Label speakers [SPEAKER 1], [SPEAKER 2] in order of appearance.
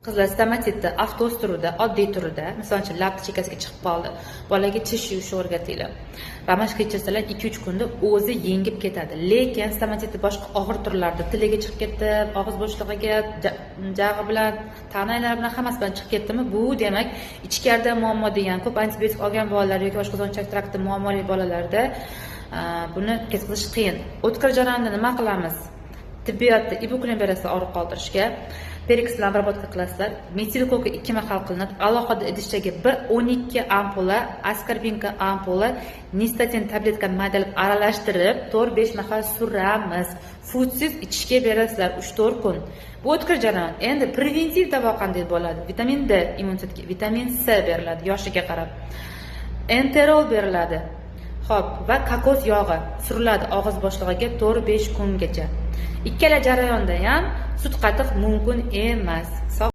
[SPEAKER 1] Qizlar, stomatitni aftoz turida, oddiy turida, misol uchun, labni chekkasiga chiqib qoldi, bolaga tish yuvishni o'rgatinglar. Ромашка ichirsalar, 2-3 kunda o'zi yengib ketadi. Lekin stomatitni boshqa og'ir turlarida, tiliga chiqib ketdi, og'iz bo'shlig'iga, jag'i bilan, ta'naylari bilan, hammasi bilan chiqib ketdimi, bu demak ichkarida muammo degan. Ko'p antibiotik olgan bolalar yoki oshqozon ichak trakti muammoli bolalarda buni ketkazish qiyin. O'tkir jarayonda nima qilamiz? Tibbiyotda ibuklin berasizlar og'riq qoldirishga, perikс bilan обработка qilasizlar, metilkoka ikki mahal qilinadi. Alohida idishchaga B12 ampula, аскорбинка ampula, nistatin tabletkani maydalab aralashtirib, 4-5 mahal suramiz. Futsiz ichishga berasizlar 3-4 kun. Bu o'tkir jarayon. Endi preventiv davo qanday bo'ladi? Vitamin D immunitetga, vitamin C beriladi yoshiga qarab, enterol beriladi. Ho'p, va kokos yog'i suriladi og'iz bo'shlig'iga 4-5 kungacha. Ikkala jarayonda ham sut qatiq mumkin emas.